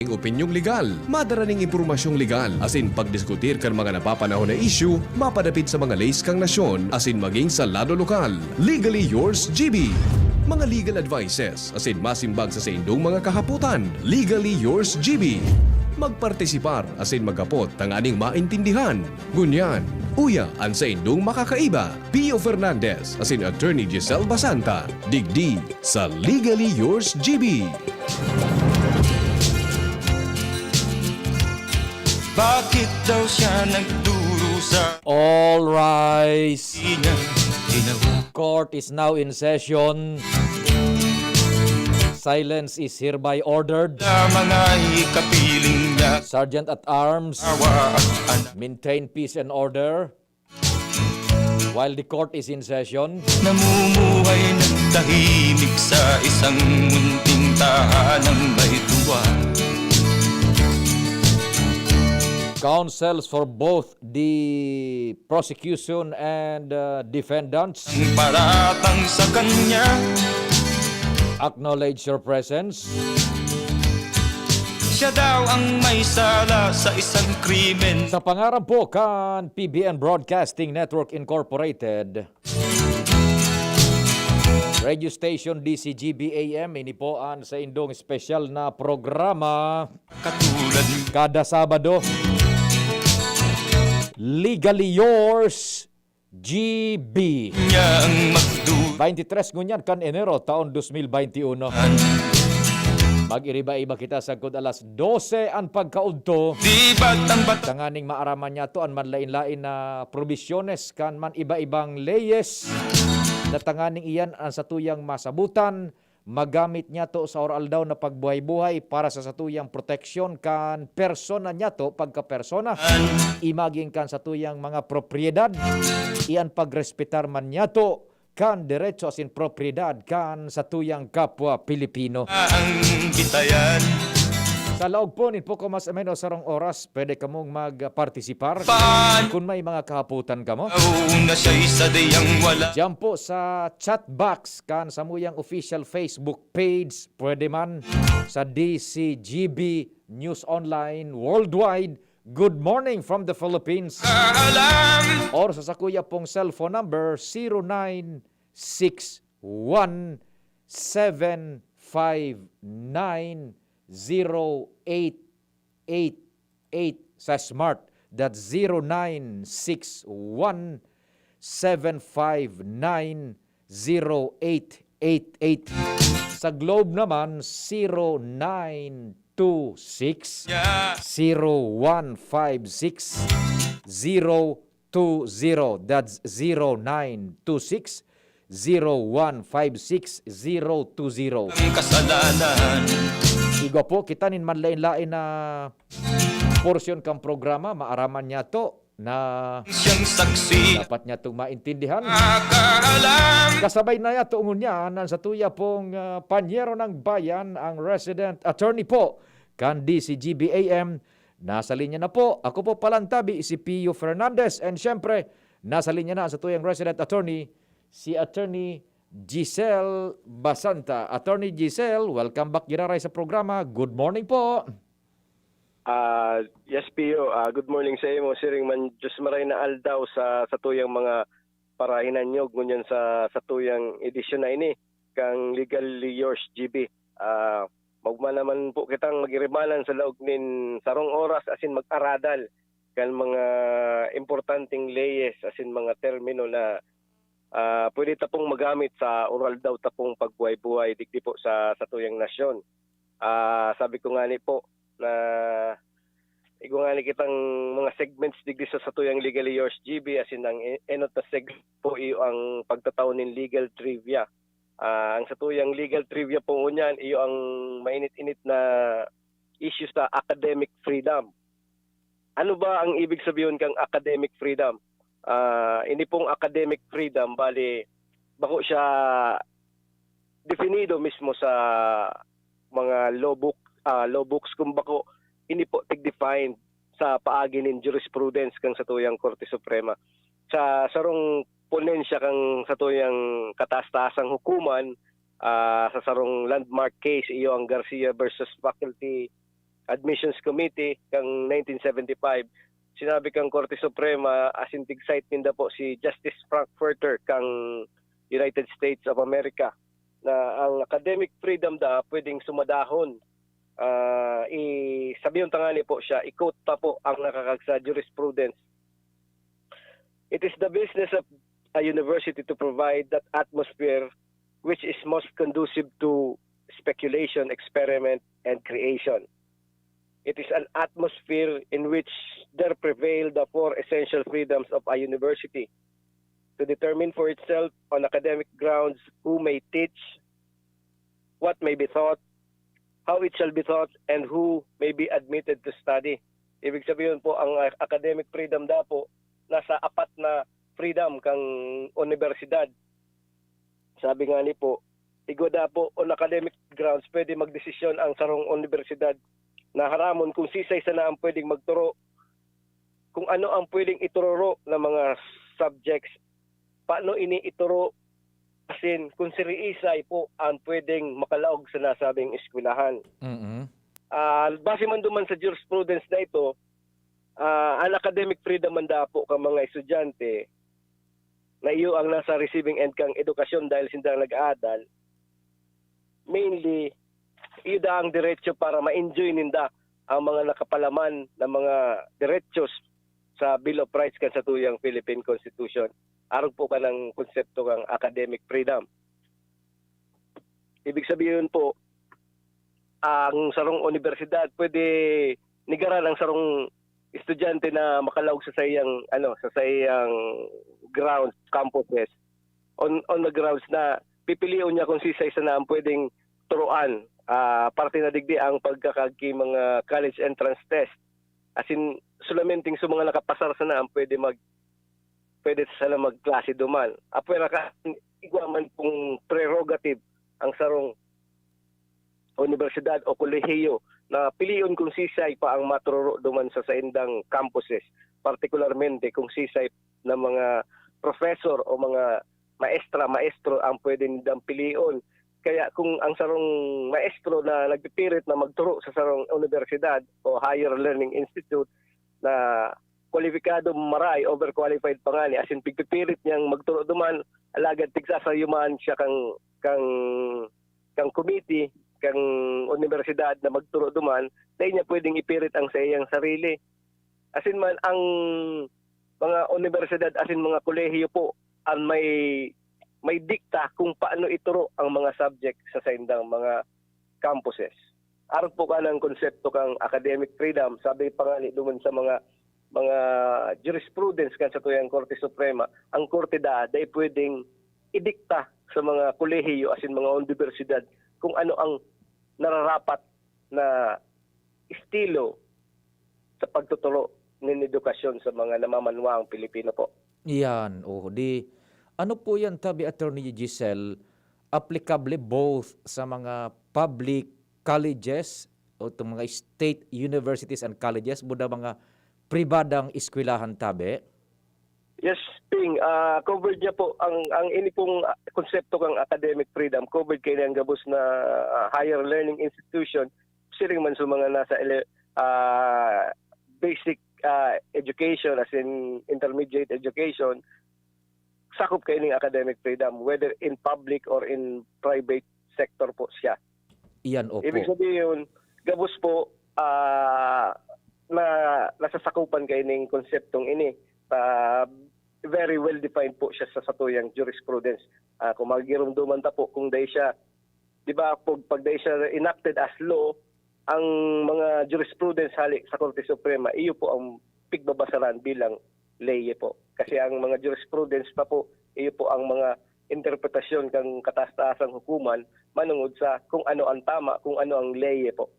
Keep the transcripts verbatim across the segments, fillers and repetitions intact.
opinyong legal, madara ning impormasyong legal, asin pagdiskutir kan mga napapanahon na isyu mapadapit sa mga leis kan nasyon asin magin sa lado lokal. Legally Yours, G B. Mga legal advices asin masimbag sa saindong mga kahapotan. Legally Yours, G B. Magpartisipar asin maghapot tanganing maintindihan. Ngunyan, uya an saindong makakaiba, Pio Fernandez asin Attorney Giselle Basanta, digdi sa Legally Yours, G B. Bakit daw siya nagdurusa? All rise. Di niya ginawa. Court is now in session. Silence is hereby ordered. Sa mga ikapiling niya. Sergeant at Arms, Awa at anak. Maintain peace and order while the court is in session. Namumuhay ng tahimik sa isang munting tahanang may tuwa. Counsels for both the prosecution and uh, defendants Ang paratang sa kanya. Acknowledge your presence. Siya daw ang may sala sa isang krimen. Sa pangaran po kan P B N Broadcasting Network Incorporated, Radio Station D C G B A M, ini po ang sa indong espesyal na programa Katulad kada Sabado. Legally Yours, G B. Niya ang magdu- twenty-three ngunyan kan Enero taon dos mil beinti uno. Mag-iriba-iba kita sagkod alas dose an pagkaudto. Di ba't ang bata Tanganing maaraman niyato an manlain-lain na probisyones kan man iba-ibang leyes na tanganing iyan an satuyang masabutan, magamit niyato sa aroaldaw na pagbuhay-buhay para sa satuyang proteksyon kan persona niyato pagkapersona, imaging kan satuyang mga propriedad, iyan pagrespetar man niyato kan derecho asin propriedad kan satuyang kapwa Pilipino. Ang bitayan? Sa laog po nin poko mas o menos sarong oras, pwede kamong magpartisipar Paan? Kun may mga kahapotan kamo. Una siya'y sadyang wala. Diyan po sa chat box kan samuyang official Facebook page, pwede man sa D C G B News Online Worldwide, Good Morning from the Philippines. Kaalam. Or sa sakuya pong cellphone number, zero nine six one seven five nine zero eight eight eight sa Smart. That's zero nine six one seven five nine zero eight eight eight. Sa Globe naman, zero nine two six, zero one five six, zero two zero. That's zero nine two six, zero one five six, zero two zero. Ang kasalanan. Igwa po kita nin manlain-lain na porsyon kan programa, maaraman niyato na Siyang saksi. Dapat niyatong maintindihan. Kaalam. Kasabay na niyato ngunyan ang satuya pong ah, panyero ng bayan, ang resident attorney po kan D C G B A M. Nasa linya na po. Ako po palantabi si Pio Fernandez, and syempre, nasa linya na ang satuyang resident attorney, si Attorney Giselle Basanta. Attorney Giselle, welcome back giraray sa programa. Good morning po. Ah, yes, Pio. Ah, good morning sa imo. Siring man, Diyos maray na aldaw sa satuyang mga parahinanyog ngunyan sa satuyang edisyon na ini kang Legally Yours, G B. Ah, magma naman po kitang magiribanan sa laog nin sarong oras asin mag-aradal kan mga importanteng leyes asin mga termino na ah, pwede ta pong magamit sa oral daw ta pong pagbuhay-buhay digdi po sa satuyang nasyon. Ah, sabi ko ngani po na igwa ngani kitang mga segments digdi sa satuyang Legally Yours, G B, asin ang e- enot na segment po iyo ang pagtataw nin legal trivia. Ah, ang satuyang legal trivia po ngunyan, iyo ang mainit-init na issue sa academic freedom. Ano ba ang ibig sabihin kang academic freedom? Ah, ini pong academic freedom, bali, bako siya definido mismo sa mga law book, ah, law books, kung bako ini po tig-defined sa paagi nin jurisprudence kang satuyang Korte Suprema. Sa sarong ponensya kang satuyang kataas-taasang hukuman, ah, sa sarong landmark case, iyo ang Garcia versus Faculty Admissions Committee kan nineteen seventy-five, sinabi kan Korte Suprema, asin tig-cite ninda po si Justice Frankfurter kan United States of America, na ang academic freedom da pwedeng sumadahon. Ah, i-, sabihon tangani po siya, i-quote pa po ang nakakag sa jurisprudence. "It is the business of a university to provide that atmosphere which is most conducive to speculation, experiment, and creation. It is an atmosphere in which there prevail the four essential freedoms of a university: to determine for itself on academic grounds who may teach, what may be taught, how it shall be taught, and who may be admitted to study." Ibig sabihin po, ang, ah, academic freedom da po nasa apat na freedom kang universidad. Sabi nga ni po, igwa da po, on academic grounds, pwede magdesisyon ang sarong universidad na haramon kung sisay sana ang pwedeng magturo, kung ano ang pwedeng itururo na mga subjects, paano ini ituro, asin kung siriisay po ang pwedeng makalaog sa nasabing eskwelahan. Mm. Ah, base man duman sa jurisprudence na ito, ah, an academic freedom man da po kan mga estudyante na iyo ang nasa receiving end kan edukasyon dahil sinda nag-aadal, mainly, iyo da ang derecho para ma-enjoy ninda ang mga nakapalaman na mga derechos sa Bill of Rights kan satuyang Philippine Constitution, arog po kanang konsepto kan academic freedom. Ibig sabihin po, ang sarong unibersidad pwede negaran ang sarong estudyante na makalaog sa saiyang, ano, sa saiyang grounds, campuses, on, on the grounds na pipilion niya kung sisay sana ang pwedeng turuan. Ah, parte na digdi ang pagkakagi mga college entrance test. As in, solamente sa mga nakapasar sana ang pwede mag-, pwede sana magklase duman. Apwera ka, igwa man pong prerogative ang sarong unibersidad o kolehiyo na pilion kung sisay pa ang matururo duman sa saindang campuses, partikularmente kung sisay na mga professor o mga maestra, maestro ang pwede nindang pilion. Kaya kung ang sarong maestro na nagpipirit na magturo sa sarong unibersidad o higher learning institute na kwalipikado, maray, overqualified pa ngani, as in, pigpipirit niyang magturo duman, alagad tigsasayumaan siya kang, kang, kang committee, kang unibersidad na magturo duman, dai niya pwedeng ipirit ang saiyang sarili. As in man, ang mga unibersidad, as in, mga kolehiyo po, ang may, may dikta kung paano ituro ang mga subject sa saindang mga campuses. Arog po kanang konsepto kang academic freedom, sabi pa nga ni duman sa mga, mga jurisprudence kan satuyang Korte Suprema, ang Korte da, dai pwedeng idikta sa mga kolehiyo asin mga unibersidad kung ano ang nararapat na estilo sa pagtuturo nin edukasyon sa mga namamanwang Pilipino po. Iyan, oh, di, ano po yan, tabi, Attorney Giselle, applicable both sa mga public colleges o itong mga state universities and colleges, buda mga pribadang eskwelahan, tabi? Yes, Ping. Ah, covered niya po ang, ang ini pong, ah, konsepto kang academic freedom. Covered kaini ang gabos na, ah, higher learning institution, siring man sa mga nasa ele-, ah, basic, ah, education, as in intermediate education, sakop kaining academic freedom, whether in public or in private sector po siya. Iyan, opo. Ibig sabihin, gabos po, ah, na nasasakupan kaining konseptong ini. Ah, very well defined po siya sa satuyang jurisprudence. Ah, kung magirumduman ta po, kung dai siya, di ba, pag, pag dai siya enacted as law, ang mga jurisprudence hali sa Korte Suprema, iyo po ang pigbabasaran bilang leye po. Kasi ang mga jurisprudence pa po, iyo po ang mga interpretasyon kang kataas-taasang hukuman manungod sa kung ano ang tama, kung ano ang leye po.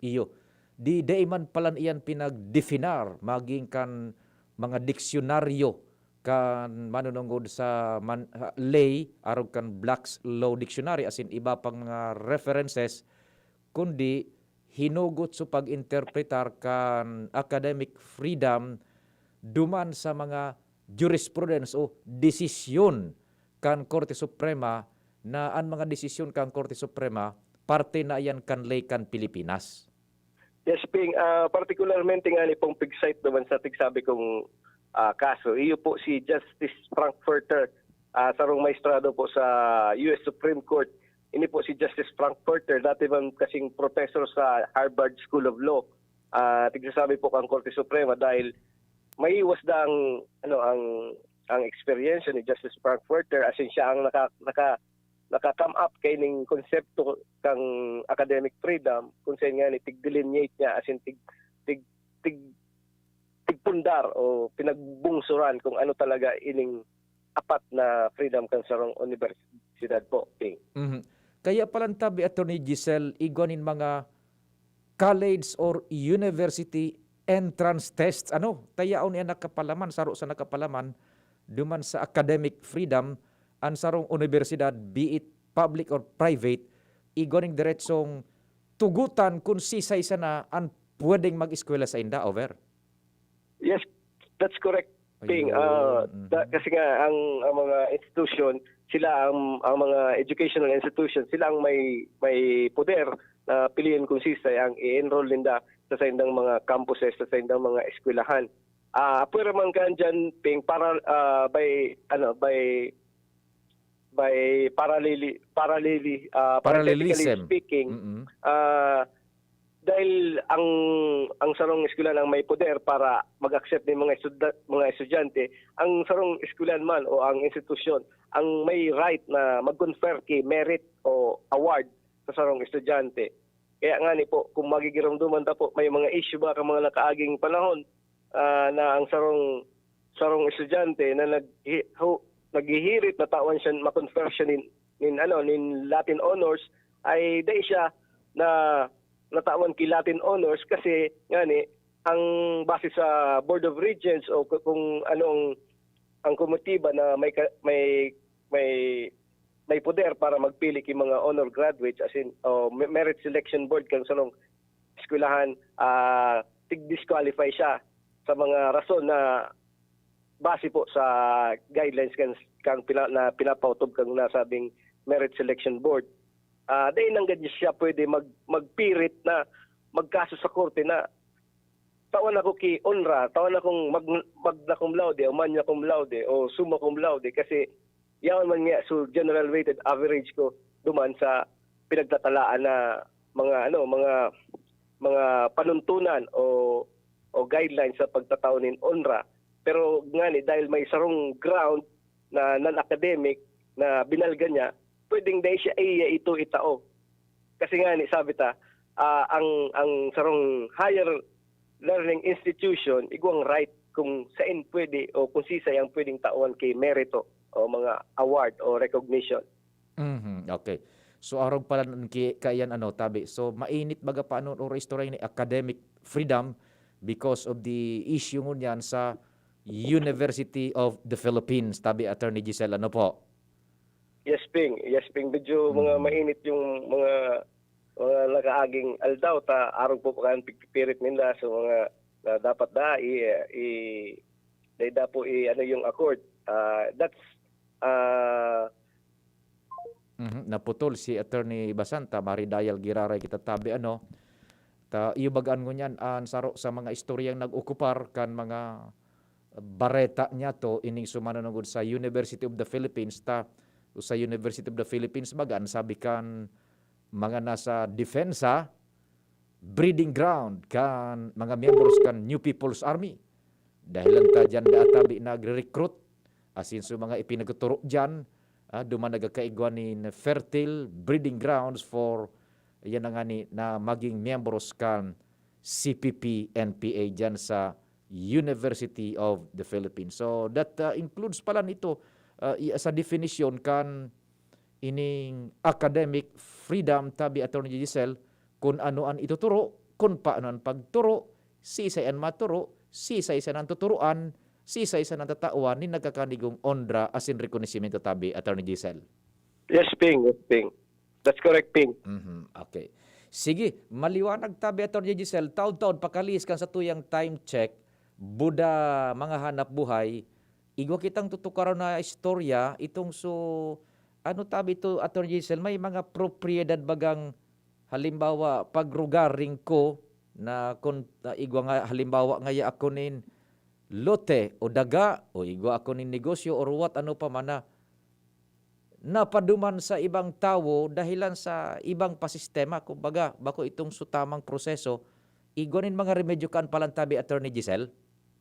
Iyo. Di, dai man palan iyan pinagdefinar, maging kan mga diksyonaryo kan manunungod sa man-, ha, ley, arog kan Black's Law Dictionary, asin iba pang mga references, kundi hinugot sa pag-interpretar kan academic freedom duman sa mga jurisprudence o desisyon kan Korte Suprema, na an mga desisyon kan Korte Suprema, parte na iyan kan ley kan Pilipinas. Yes, Ping. Ah, partikularmente nga ni pong pigcite naman sa tigsabi kong, ah, kaso, iyo po si Justice Frankfurter, ah, sarong maestrado po sa U S Supreme Court. Ini po si Justice Frankfurter, dati man kasing professor sa Harvard School of Law. Ah, tigsasabi po kang Korte Suprema dahil maiwas da ang, ano, ang, ang eksperyensya ni Justice Frankfurter, as in siya ang naka-, naka-, naka-come up kaining konsepto kang academic freedom, kung saan nga ni tig-delineate niya, as in tig-, tig-, tig-, tigpundar o pinagbungsuran kung ano talaga ining apat na freedom kan sarong unibersidad po, Ping. Mhm. Kaya pala tabi, Attorney Giselle, igwa nin mga college or university entrance tests, ano, ta yaon niya nakapalaman, saro sa nakapalaman, duman sa academic freedom, an sarong unibersidad, be it public or private, igwa ning diretsong tugutan kun sisay sana an pwedeng mag-eskwela sainda, over? Yes, that's correct, Ping. Ayun, Ah, mhm. da-, kasi nga ang, ang mga institution, sila ang, ang mga educational institution, sila ang may, may poder na piliin kung sisay ang i-enroll ninda sa saindang mga campuses, sa saindang mga eskwelahan. Ah, pwera man kan dyan, Ping, para, ah, by, ano, by, by paralleli-, paralleli-, ah, parenthetically Parallelism. speaking, Mm-mm. ah, dahil ang, ang sarong eskwelahan ang may poder para mag-accept ng mga estuda-, mga estudyante, ang sarong eskwelahan man o ang institusyon ang may right na mag-confer ki merit o award sa sarong estudyante. Kaya nga ni po, kung magigiromdoman ta po, may mga issue ba ka mga nakaaging panahon, ah, na ang sarong, sarong estudyante na naghi-, ho-, naghihirit na tawan siya, ma-confer siya nin, nin, ano, nin Latin honors, ay dai siya na natawan ki Latin honors kasi nga ni, ang base sa Board of Regents o ku-, kung anong ang komitiba na may ka-, may, may, may poder para magpili ki mga honor graduates, as in, o me-, merit selection board kan sarong eskwelahan, ah, tig-disqualify siya sa mga rason na base po sa guidelines kan, kan pina-, na pinapautob kan nasabing merit selection board. Ah, dai nanggad siya pwede mag-, magpirit na magkaso sa korte na tawan ako ki onra, tawan akong mag-, magna cum laude o magna cum laude o summa cum laude kasi yaon man nga, so general weighted average ko duman sa pinagtatalaan na mga, ano, mga, mga panuntunan o, o guidelines sa pagtatao nin onra. Pero nga ni, dahil may sarong ground na non-academic na binalga niya, pwedeng dai siya iya ito itao. Kasi nga ni, sabi ta, ah, ang, ang sarong higher learning institution, igwang right kung sain pwede o kung sisay ang pwedeng tawan ki merito o mga award o recognition. Mhm, okay. So, arog pala nun ki-, kaiyan, ano, tabi. So, mainit baga pa nun o istorya ni academic freedom because of the issue ngunyan sa University of the Philippines, tabi, Attorney Giselle, ano po? Yes, Ping. Yes, Ping. Medyo mga Mm. mainit yung mga, mga nakaaging aldaw ta arog po pa kan pigpipirit ninda sa mga na dapat da i, i, dai da po i, ano, yung accord. Ah, that's, ah, Mhm, naputol si Attorney Basanta, maridayal giraray kita tabi, ano. Ta, iyo bagaan ngunyan an saro sa mga istoryang nag-okupar kan mga bareta niyato ining sumananugod sa University of the Philippines, ta, sa University of the Philippines baga an sabi kan mga nasa depensa, breeding ground kan mga miyembros kan New People's Army. Dahelan ta diyan da tabi nagre-recruit, asin sa mga ipinagtuturo diyan, ah, duman nagkakaigwa nin fertile breeding grounds for, yan na nga ni, na maging miyembros kan C P P N P A diyan sa University of the Philippines. So, that, ah, includes pala nito, ah, i-, sa definition kan ining academic freedom, tabi, Attorney Giselle, kun ano an ituturo, kun paano an pagturo, sisay an maturo, sisay sana an tuturuan, sisay sana an tatawan nin nagkakanigong onra asin rekonosimento, tabi, Attorney Giselle. Yes, Ping. Yes, Ping. That's correct, Ping. Mhm, okay. Sige, maliwanag tabi, Attorney Giselle. Taod-taod, pakalihis kan satuyang time check, buda mga hanap buhay, igwa kitang tutukaron na istorya, itong so, ano tabi ito, Attorney Giselle, may mga propiedad bagang, halimbawa, pagrugaring ko, na kun, na igwa nga, halimbawa ngaya ako nin lote o daga o igwa ako nin negosyo or what, ano pa man na napaduman sa ibang tawo dahilan sa ibang pa sistema, kumbaga, bako itong sutamang proseso, igwa nin mga remedyo kan palantabi, Attorney Giselle?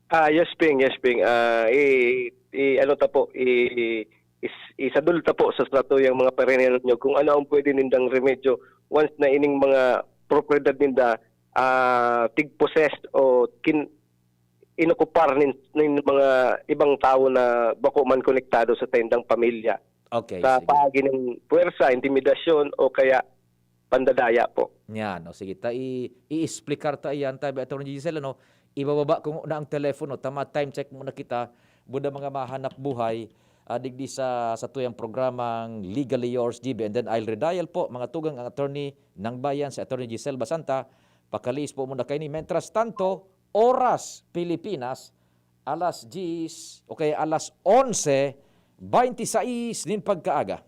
Ah, yes, Ping. Yes, Ping. Ah, i, i, ano ta po, i, is, isadol ta po sa, sa tuyang mga parehanan nyo kung ano ang pwede nindang remedyo once na ining mga propiedad ninda, ah, tigpossessed o kin-, inokupar nin, nin mga ibang tawo na bako man konektado sa saindang pamilya. Okay, Sa sige. paagi nin puwersa, intimidasyon o kaya pandadaya po. Yan, o sige, ta i, i-explicar ta iyan, tabi Attorney Giselle, ano, ibababa ko na ang telepono, tama, time check muna kita, buda mga mahanap buhay, ah, digdi sa, sa tuyang programang Legally Yours, G B, and then I'll redial po, mga tugang, ang attorney ng bayan, si Attorney Giselle Basanta, pakaliis po muna kaini. Mientras tanto, oras Pilipinas, alas diyes, o kaya alas onse, baynte sais nin pagkaaga.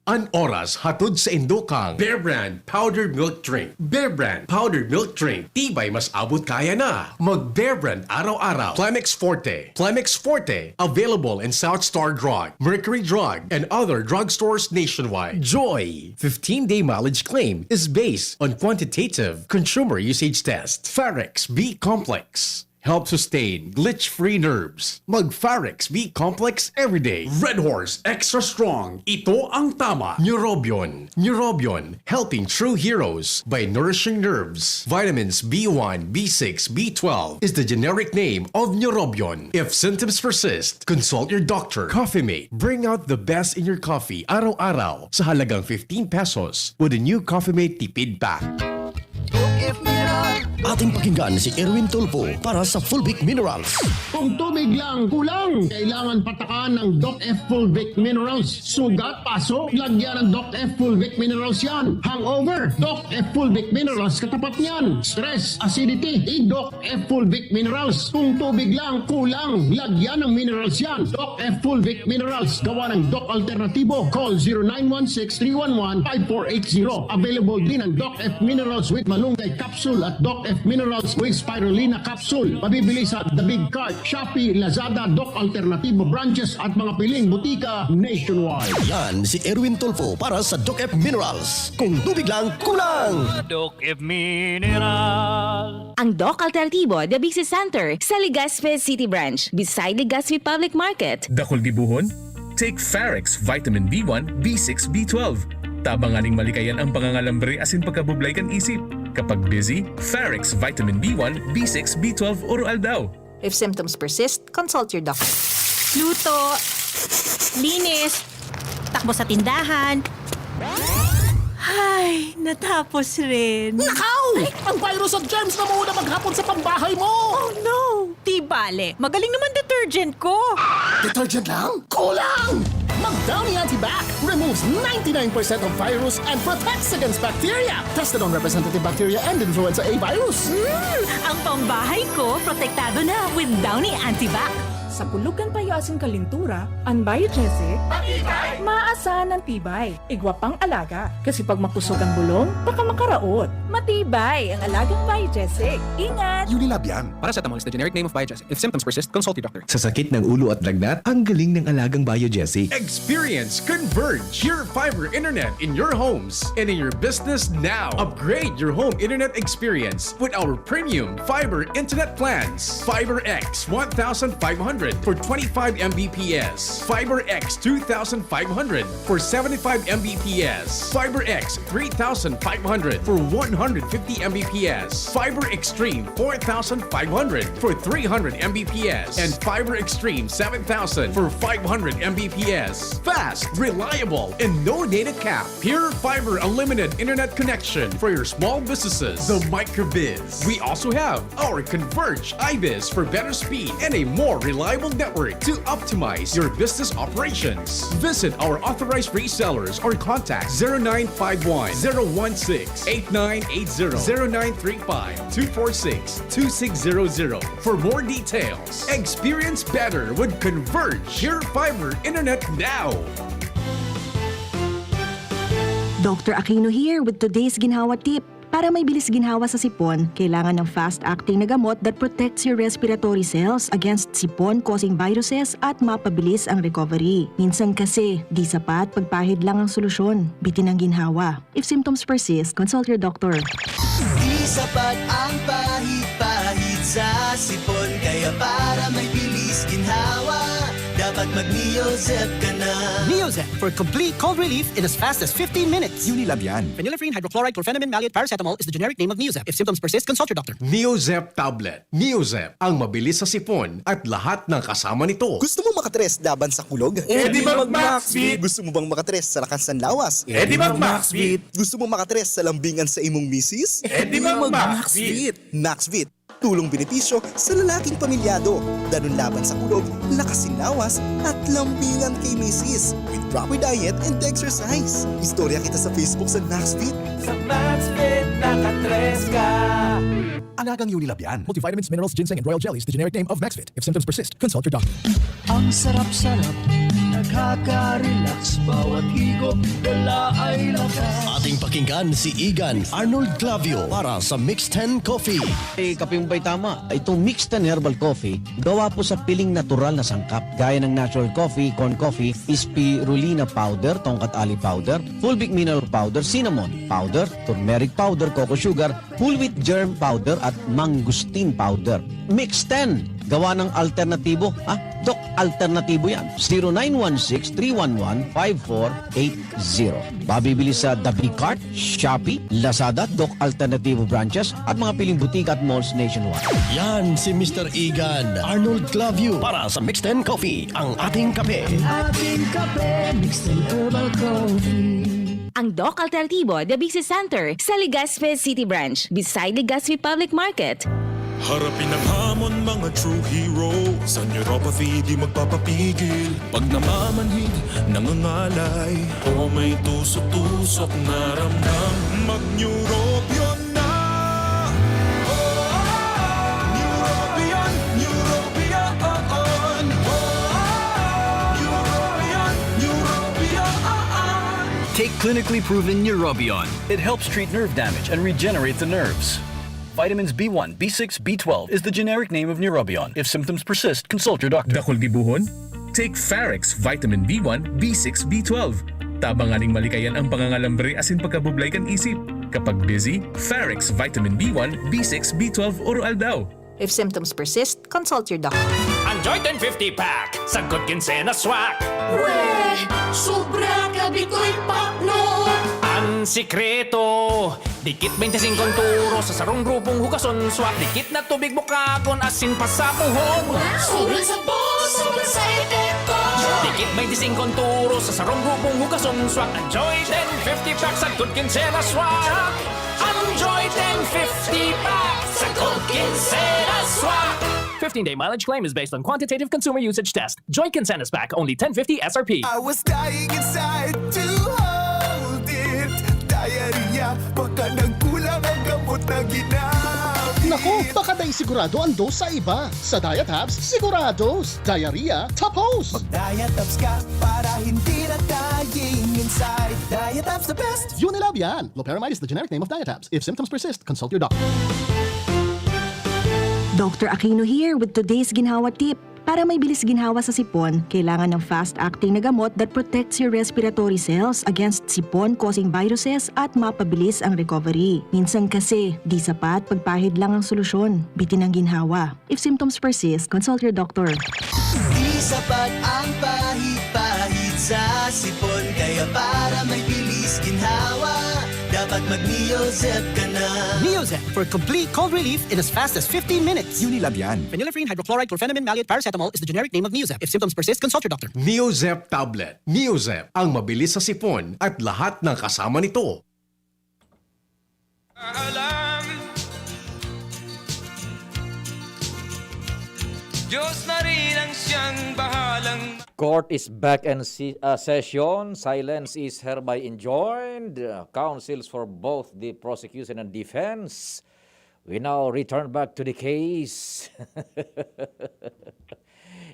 An oras hatod sa indo kan Bear Brand Powdered Milk Drink. Bear Brand Powdered Milk Drink, tibay mas abot kaya na. Mag Bear Brand araw-araw. Plemex Forte. Plemex Forte, available in South Star Drug, Mercury Drug, and other drugstores nationwide. Joy, fifteen-day mileage claim is based on quantitative consumer usage test. Farex B Complex. Help sustain glitch-free nerves. Mag Farex B Complex everyday. Red Horse Extra Strong. Ito ang tama. Neurobion. Neurobion. Helping true heroes by nourishing nerves. Vitamins B one, B six, B twelve is the generic name of Neurobion. If symptoms persist, consult your doctor. Coffee Mate. Bring out the best in your coffee araw-araw sa halagang fifteen pesos with the new Coffee Mate Tipid Pack. Ating pakinggan si Erwin Tulfo para sa Fulvic Minerals. Kung tubig lang kulang, kailangan patakan ng Doc F Fulvic Minerals. Sugat, paso, lagyan ng Doc F Fulvic Minerals yan. Hangover, Doc F Fulvic Minerals katapat niyan. Stress, acidity, i-Doc F Fulvic Minerals. Kung tubig lang kulang, lagyan ng minerals yan. Doc F Fulvic Minerals, gawa ng Doc Alternatibo. Call zero nine one six three one one five four eight zero. Available din ang Doc F Minerals with Malunggay Capsule at Doc F Minerals with Spirulina Capsule. Mabibili sa The Big Cart, Shopee, Lazada, Doc Alternatibo branches at mga piling butika nationwide. Yan si Erwin Tulfo para sa Doc F Minerals. Kung tubig lang, kulang! Doc F Mineral. Ang Doc Alternatibo, The Big C Center, sa Legazpi City Branch, beside Legazpi Public Market. Dakul gibohon? Take Farex Vitamin B one, B six, B twelve. Tabangan ning malikayan ang pangangalambre asin pagkabublay kan isip. Kapag busy, Farex Vitamin B one, B six, B twelve oro-aldaw. If symptoms persist, consult your doctor. Luto, linis, takbo sa tindahan. Ay, natapos rin. Nakaw! Ang virus at germs na muna maghapon sa pambahay mo! Oh no! Di bale, magaling naman detergent ko. Detergent lang? Kulang! Mag Downy Antibac removes ninety-nine percent of virus and protects against bacteria. Tested on representative bacteria and influenza A virus. Mm, ang pambahay ko protektado na with Downy Antibac. Sa pulog kan payo asin kalintura, an Biogesic, matibay, maasahan an tibay. Igwa pang alaga, kasi pag makusog ang bulong, baka makaraot. Matibay ang alagang Biogesic. Ingat! Unilab yan. Paracetamol is the generic name of Biogesic. If symptoms persist, consult your doctor. Sa sakit ng ulo at lagnat, ang galing ng alagang Biogesic. Experience Converge, your fiber internet in your homes and in your business now. Upgrade your home internet experience with our premium fiber internet plans. Fiber X one thousand five hundred for twenty-five M B P S. Fiber X two thousand five hundred for seventy-five M B P S. Fiber X three thousand five hundred for one hundred fifty M B P S. Fiber Extreme four thousand five hundred for three hundred M B P S. And Fiber Extreme seven thousand for five hundred M B P S. Fast, reliable, and no data cap. Pure Fiber Unlimited Internet Connection for your small businesses. The Microbiz. We also have our Converge Ibis for better speed and a more reliable network to optimize your business operations. Visit our authorized resellers or contact zero nine five one, zero one six, eight nine eight zero, zero nine three five, two four six, two six zero zero for more details. Experience better with Converge Pure Fiber Internet now. Doctor Aquino here with today's Ginhawa Tip. Para may bilis ginhawa sa sipon, kailangan ng fast-acting na gamot that protects your respiratory cells against sipon-causing viruses at mapabilis ang recovery. Minsan kasi, di sapat pagpahid lang ang solusyon, bitin ang ginhawa. If symptoms persist, consult your doctor. Di sapat ang pahid-pahid sa sipon, kaya para may bilis ginhawa, dapat mag-Neozep ka na. Neozep for complete cold relief in as fast as fifteen minutes. Unilabian. Phenylephrine, hydrochloride, chlorphenamine, maleate, paracetamol is the generic name of Neozep. If symptoms persist, consult your doctor. Neozep tablet. Neozep, ang mabilis sa sipon at lahat ng kasama nito. Gusto mong makatres laban sa kulog? Eh di mag-Maxvit! Gusto mo bang makatres sa lakas ng lawas? Eh di mag-Maxvit! Gusto mong makatres sa lambingan sa imong misis? Eh di mag-Maxvit! Maxvit, tulong benepisyo sa lalaking pamilyado. Danun laban sa kulog, lakas sin lawas, at lambingan kay misis. With proper diet and exercise. Istorya kita sa Facebook sa Maxvit. Sa Maxvit, nakatres ka! Alagang Unilabian. Multivitamins, minerals, ginseng, and royal jelly is the generic name of Maxvit. If symptoms persist, consult your doctor. Ang sarap-sarap, nakaka-relax, bawat higop, dala ay lakas. Ating pakinggan si Igan Arnold Clavio para sa Mix ten Coffee. Eh, kaping bay tama, itong Mix ten Herbal Coffee, gawa po sa piling natural na sangkap, gaya ng natural coffee, corn coffee, spirulina powder, tongkat ali powder, fulvic mineral powder, cinnamon powder, turmeric powder, cocoa sugar, whole wheat germ powder at mangosteen powder. Mix ten, gawa ng alternatibo, ha? Dok, alternatibo yan. Zero nine one six three one one five four eight zero. Mabibili sa The Big Cart, Shopee, Lazada, Dok Alternatibo branches at mga piling butika at malls nationwide. Yan si Mister Igan Arnold Clavio para sa Mix ten Coffee, ang ating kape. Ating kape, Mix ten Herbal Coffee. Ang Doc Alternativo Diabetes Center sa Legazpi City Branch, beside Legazpi Public Market. Harapin ang hamon, mga true hero. Sa neuropathy, di magpapapigil. Pag namamanhid, nangangalay, o may tusok-tusok na ramdam, mag-Neurobion na! Neurobion, Neurobion, Neurobion, Neurobion. Take clinically proven Neurobion. It helps treat nerve damage and regenerate the nerves. Vitamins B one, B six, B twelve is the generic name of Neurobion. If symptoms persist, consult your doctor. Dakul gibohon? Take Farex Vitamin B one, B six, B twelve. Tabang nganing malikayan ang pangangalambre asin pagkabublay kan isip. Kapag busy, Farex Vitamin B one, B six, B twelve oro aldaw. If symptoms persist, consult your doctor. Enjoy ten fifty pack, sagkod kinsena swak. Weh! Sobra ka bitoy pakno! Ang sikreto, dikit twenty-five turo sa sarong grupong hugason swak. Dikit na tubig bukagon asin pasapuhon. Sobrang sabon, sobrang sa epekto! Dikit twenty-five turo sa sarong grupong hugason swak. Enjoy ten fifty pack, sagkod kinsena swak. Enjoy ten fifty pack, sagkod kinsena swak. Fifteen-day mileage claim is based on quantitative consumer usage test. Joy Kinsenas Pack, only ten fifty S R P. I was dying inside to hold it. Diarrhea, baka nagkulang ang gamot na ginamit. Naku, baka dai sigurado ang dose sa iba. Sa Diatabs, sigurados. Diarrhea, tapos! Mag-Diatabs ka para hindi na dying inside. Diatabs the best! Unilabian. Loperamide is the generic name of Diatabs. If symptoms persist, consult your doctor. Doctor Aquino here with today's ginhawa tip. Para may bilis ginhawa sa sipon, kailangan ng fast-acting na gamot that protects your respiratory cells against sipon-causing viruses at mapabilis ang recovery. Minsan kasi, di sapat pagpahid lang ang solusyon, bitin ang ginhawa. If symptoms persist, consult your doctor. Di sapat ang pahid-pahid sa sipon, kaya para may bilis ginhawa, dapat mag-Neozep ka na. Neozep for complete cold relief in as fast as fifteen minutes. Unilabian. Phenylephrine, hydrochloride, chlorphenamine, maleate, paracetamol is the generic name of Neozep. If symptoms persist, consult your doctor. Neozep tablet. Neozep, ang mabilis sa sipon at lahat ng kasama nito. Alam, Diyos na rin ang siyang bahalang Court is back in si- uh, session. Silence is hereby enjoined. Uh, counsels for both the prosecution and defense. We now return back to the case.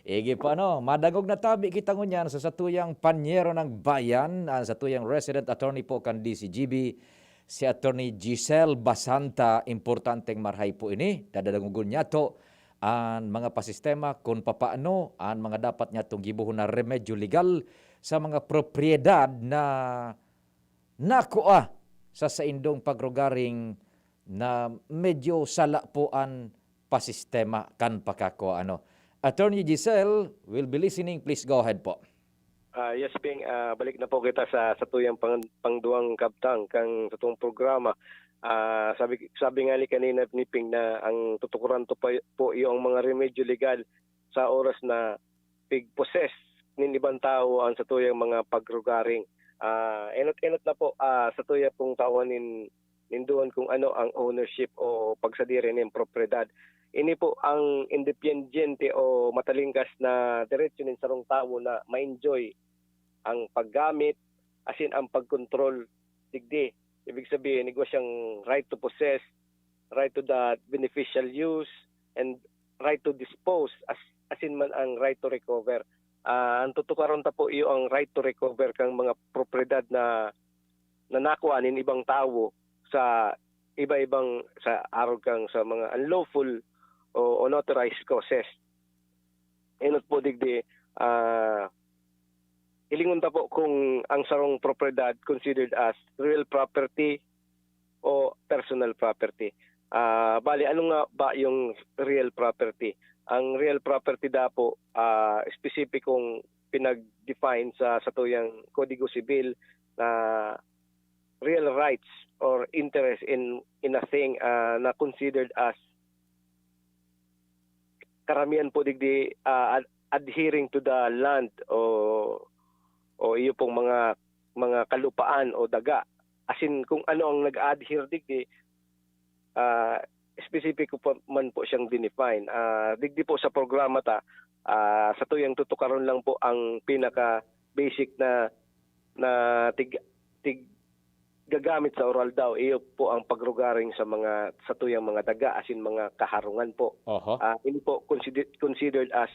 Igi pa, no? Madangog na tabi kita ngunyan sa satuyang panyero ng bayan, ang satuyang resident attorney po kan D C G B, Si Attorney Giselle Basanta, importanteng marahay po ini. Dadadangogon niyato an mga pasistema kun papaano an mga dapat niyatong gibohon na remedyo legal sa mga propiedad na nakua sa saindong pagrugaring na medyo sala po an pasistema kan pakakua, ano. Attorney Giselle, we'll be listening. Please go ahead po. Ah, yes, Ping. Ah, balik na po kita sa satuyang pang, pangduwang kabtang kang satong programa. Ah, sabi sabi nga ni kanina ni Ping na ang tutukuran to pa, po yung mga remedyo legal sa oras na pig-possess nin ibang tawo ang satuyang mga pagrugaring. Ah, enot-enot na po ah, satuya pong tawo nin nindoon kung ano ang ownership o pagsadiri nin propiedad. Ini po ang independyente o matalingkas na diretso nin sarong tawo na ma-enjoy ang paggamit, asin ang pagkontrol digdi. Ibig sabihin, igwa siyang right to possess, right to the beneficial use, and right to dispose, as, asin man ang right to recover. Ah, ang tutukaron ta po iyo ang right to recover kang mga propiedad na na nakua nin ibang tawo sa iba-ibang sa arog kang sa mga unlawful o unauthorized causes. Enot po digdi, ah, hilingon ta po kung ang sarong propiedad considered as real property o personal property. Ah, bali, ano nga ba yung real property? Ang real property daw po, ah, espesipikong pinag-define sa satuyang Kodigo Sibil na real rights or interest in in a thing ah, na considered as karamihan po digdi ah, ad- adhering to the land o o iyo pong mga mga kalupaan o daga. Asin kung ano ang nag-adhere digdi, ah, espesipiko pa man po siyang dinefine. Ah, digdi po sa programa ta, ah, satuyang tutukaron lang po ang pinaka-basic na na tig tig gagamit sa oral daw, iyo po ang pagrugaring sa mga satuyang mga daga asin mga kaharungan po. Oho. Ah, ini po consider, considered as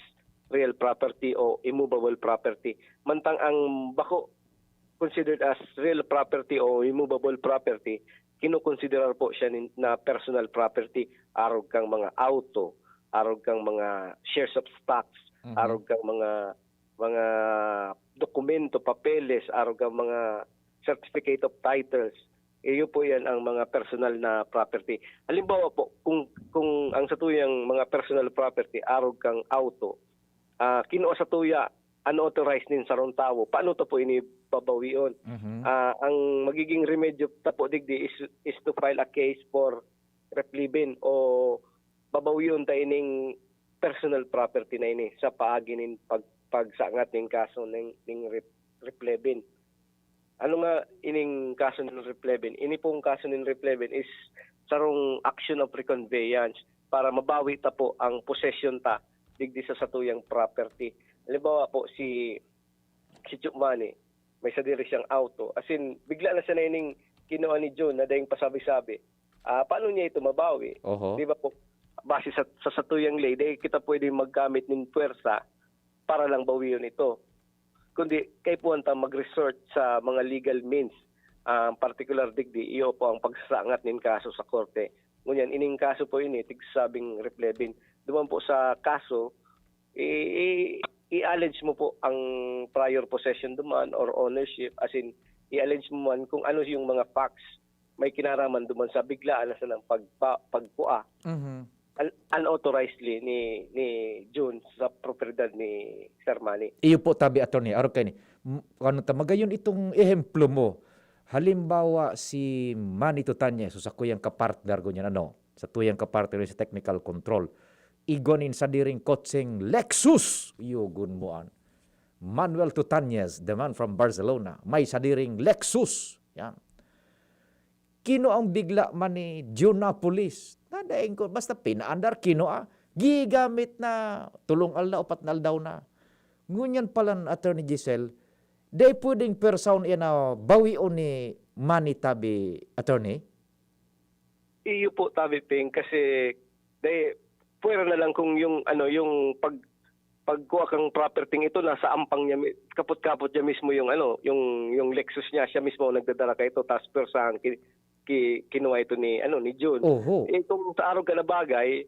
real property o immovable property. Mantang ang bako considered as real property o immovable property, kinokonsiderar po siya nin, na personal property, arog kang mga auto, arog kang mga shares of stocks, Mhm. arog kang mga mga dokumento, papeles, arog kang mga certificate of titles. Iyo po yan ang mga personal na property. Halimbawa po, kung kung ang satuyang mga personal property, arog kang auto, ah, kinua satuya, unauthorized nin sarong tawo, paano ta po ini babawion? Mhm. Ah, ang magiging remedyo ta po digdi is is to file a case for replevin o babawion ta ining personal property na ini sa paagi nin pag pagsangat nin kaso ning ning rep replevin. Ano nga ining kaso nin replevin? Ini pong kaso nin replevin is sarong action of reconveyance para mabawi ta po ang possession ta digdi sa satuyang property. Halimbawa po, si si Chukmani, may sadiri siyang auto. As in, bigla na siya na ining kinuha ni Jun na daing pasabi-sabi. Ah, paano niya ito mabawi? Oho. Di ba po, base sa, sa satuyang ley, dahil kita pwede maggamit ng puwersa para lang bawion ito. Kundi, kaipuhan ta mag-resort sa mga legal means. Ah, particular digdi, iyo po ang pagsasangat nin kaso sa korte. Ngunyan, ining kaso po ini, tigsabing replevin. Duman po sa kaso, i- i- i-allege mo po ang prior possession duman or ownership, as in, i-allege mo man kung ano yung mga facts may kinaraman duman sa biglaan na sanang pagpa, pagkua Mhm. un- unauthorizedly ni ni Jun sa propiedad ni Sir Manny. Iyo po tabi, attorney. Arog kaini. M- Ano ta, magayon itong ehemplo mo. Halimbawa, si Manny Tutanyes, so sa kuyang kapartner ko niyan, ano, sa tuyang kapartner sa technical control. Igwa nin sadiring kotseng Lexus, yugon mo an. Manuel Tutanyes, the man from Barcelona, may sadiring Lexus. Yan. Kino ang bigla man ni Jun Napolis? Nadaing ko, basta pinaandar, kino ah. Gigamit na, tulong aldaw, upat na aldaw na. Ngunyan palan, Attorney Giselle, day pwedeng person yan na bawion ni Manny tabi, Attorney? Iyo po, tabi Ping, kasi day, pwera na lang kung yung ano, yung pag pagkuha kang property ito nasa ampang niya mi- kapot-kapot niya mismo yung ano, yung yung Lexus niya, siya mismo ang nagdadala kay ito, tapos pwersahan ki- i-, kinuha ito ni, ano, ni Jun. Oho. Eh, kung sa arog ka na bagay,